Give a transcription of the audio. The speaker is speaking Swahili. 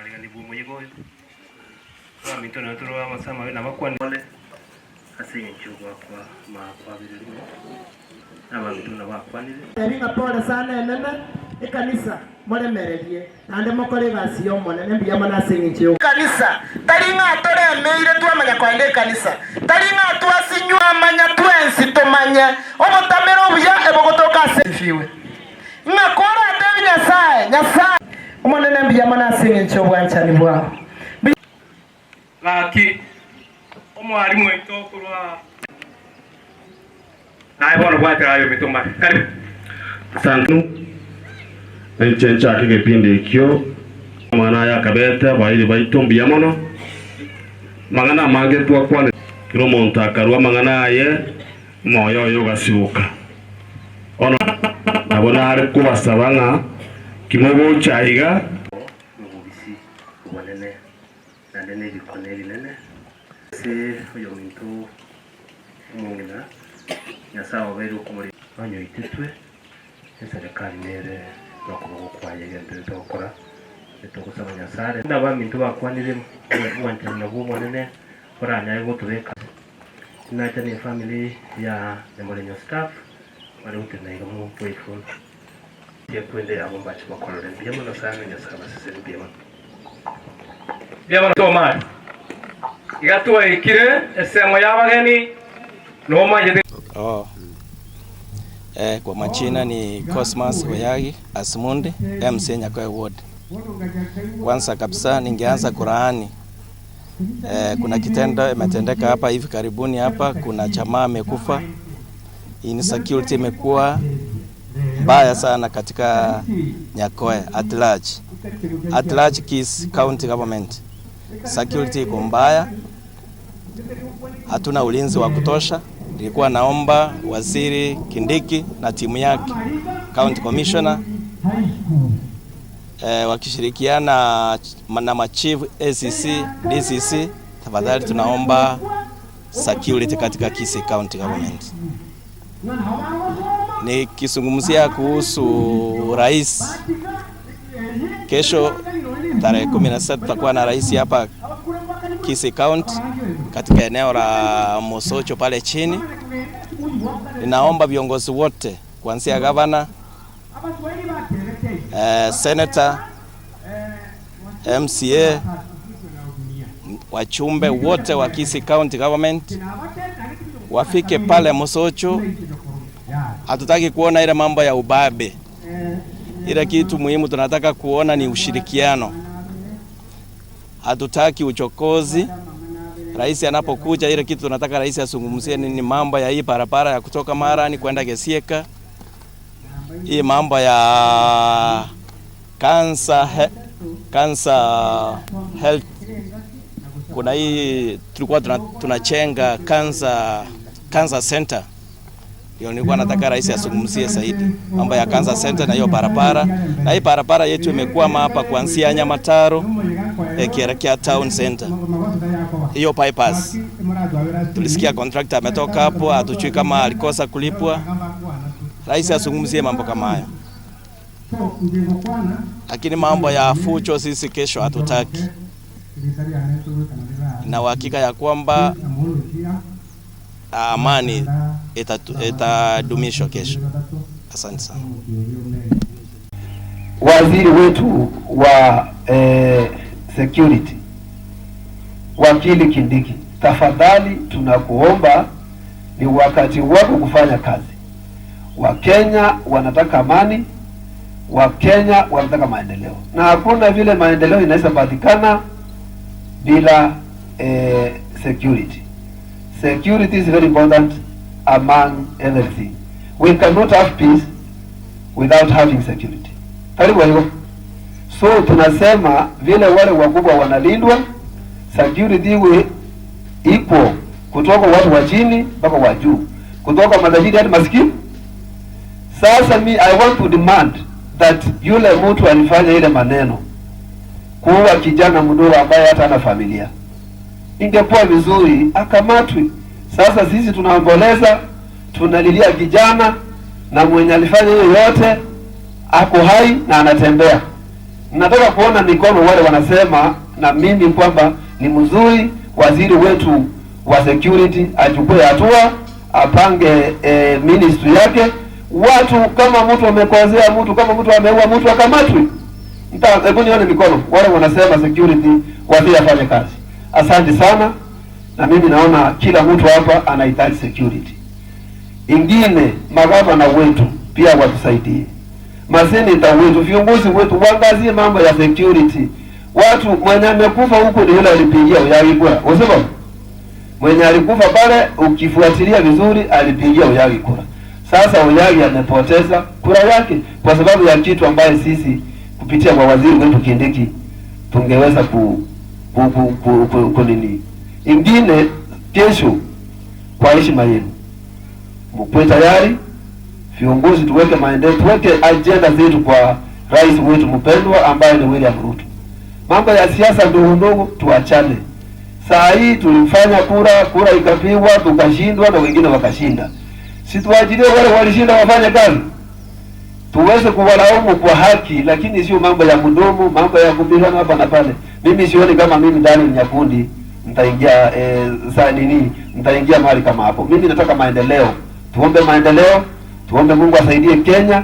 Omwaregani bw'omoyega oyo, abaminto nabo tore amasaha amabe nabakwane pole ase eng'encho y'ogoakwa amaakwa abere rimo, na abaminto buna bakwanire. Tebi ng'a pole sana enene ekanisa moremererie naende mokore egasi y'Omonene mbuya mono ase eng'encho y'ogo. Kanisa, tari ng'a toremeire twamanya koenda ekanisa, tari ng'a twasinywa amanya twensi tomanye obotamero obuya ebogotoka ase. Sifiwe. Ng'a koratebi Nyasae, Nyasae. Omonene mbuya mono ase eng'encho y'obwanchani bwao. Mbuya. Gaki, omwalimu oito korwa. Naye bono bwatera aye ominto omare. Karibu. Asante. Inche nchake egepindi ekio, amang'ana aya akabete abairi baito mbuya mono, amang'ana amange twakwanete. Kera omonto akarua amang'ana aye, omoyo oye ogasiboka. Bono nabo nare kobasaba ng'a kimogocha aiga. Nobobisi obonene, naende nebikone ebinene. Ase oyominto omong'ina, Nyasae obeire okomorenda. Onye oitetwe, eserekari nere nokoboko kwaye egendererete gokora, etogosaba Nyasae. Buna abaminto bakwanire, obwanchani nabwo obonene boranyare gotobeka. Nacha ne efamily ya Nyamorenyo staff bare gotenena iga mo grateful. Ekwende yabo mbache bakorore mbuya mono sana Nyasae abasesenie mbuya mono. Mbuya mono Tomari. Iga twaikire esemo y'abageni nomanyete. Oh. Kwa majina ni Cosmas Oyagi Asmundi, MCA Nyakoe Ward. Kwanza kabisa ningeanza kulaani kuna kitendo imetendeka hapa hivi karibuni hapa, kuna jamaa amekufa. Insecurity imekuwa mbaya sana katika Nyakoe at large. At large Kisii County Government. Security iko mbaya, hatuna ulinzi wa kutosha. Nilikuwa naomba Waziri Kindiki na timu yake, County Commissioner, wakishirikiana na machief ACC, DCC, tafadhali tunaomba security katika Kisii County Government. Nikizungumzia kuhusu rais, kesho tarehe 16 tutakuwa na rais hapa Kisii County katika eneo la Mosocho pale chini. Ninaomba viongozi wote kuanzia gavana, senator, MCA, wachumbe wote wa Kisii County Government wafike pale Mosocho. Hatutaki kuona ile mambo ya ubabe. Ile kitu muhimu tunataka kuona ni ushirikiano. Hatutaki uchokozi. Rais anapokuja, ile kitu tunataka rais azungumzie ni mambo ya hii barabara ya kutoka Marani kwenda Gesieka, hii mambo ya cancer health. Kuna hii tulikuwa tunachenga cancer center, ndio nilikuwa nataka rais azungumzie zaidi mambo ya cancer center na hiyo barabara. Na hii barabara yetu imekwama hapa kuanzia Nyamataro ikielekea town center, hiyo bypass. Tulisikia contractor ametoka hapo, hatujui kama alikosa kulipwa. Rais azungumzie mambo kama hayo, lakini mambo ya fujo sisi kesho hatutaki, na uhakika ya kwamba amani itadumishwa kesho. Asante sana. Waziri wetu wa security Wakili Kindiki, tafadhali tunakuomba, ni wakati wako kufanya kazi. Wakenya wanataka amani, Wakenya wanataka maendeleo, na hakuna vile maendeleo inaweza patikana bila security. Security is very important among everything. We cannot have peace without having security. Karibu hivyo. So tunasema vile wale wakubwa wanalindwa, security iwe equal kutoka watu wa chini mpaka wa juu, kutoka matajiri hadi maskini. Sasa mi I want to demand that yule mtu alifanya ile maneno kuua kijana mdogo ambaye hata ana familia, ingekuwa vizuri akamatwe. Sasa sisi tunaomboleza, tunalilia kijana, na mwenye alifanya hiyo yote ako hai na anatembea. Nataka kuona mikono wale wanasema na mimi kwamba ni mzuri waziri wetu wa security achukue hatua, apange ministry yake. Watu kama mtu amekozea mtu, kama mtu ameua mtu akamatwe. Hebu nione mikono wale wanasema security waziri afanye kazi. Asante sana, na mimi naona kila mtu hapa anahitaji security. Ingine, magavana wetu pia watusaidie, maseneta wetu, viongozi wetu waangazie mambo ya security. Watu mwenye amekufa huko ni yule alipigia Uyagi kura, usema mwenye alikufa pale, ukifuatilia vizuri, alipigia Uyagi kura. Sasa Uyagi amepoteza kura yake kwa sababu ya kitu ambaye sisi kupitia kwa waziri wetu Kindiki tungeweza ku nini. Ingine, kesho, kwa heshima yenu, mkuwe tayari viongozi, tuweke maendeleo, tuweke agenda zetu kwa rais wetu mpendwa ambaye ni William Ruto. Mambo ya siasa ndogo ndogo tuachane. Saa hii tulifanya kura, kura ikapigwa, tukashindwa na wengine wakashinda. Si tuachilie wale walishinda wafanye kazi, tuweze kuwalaumu kwa haki, lakini sio mambo ya mdomo, mambo ya kupigana hapa na pale. Mimi sioni kama mimi Daniel Nyakundi nitaingia saa nini, nitaingia mahali kama hapo. Mimi nataka maendeleo, tuombe maendeleo, tuombe Mungu asaidie Kenya.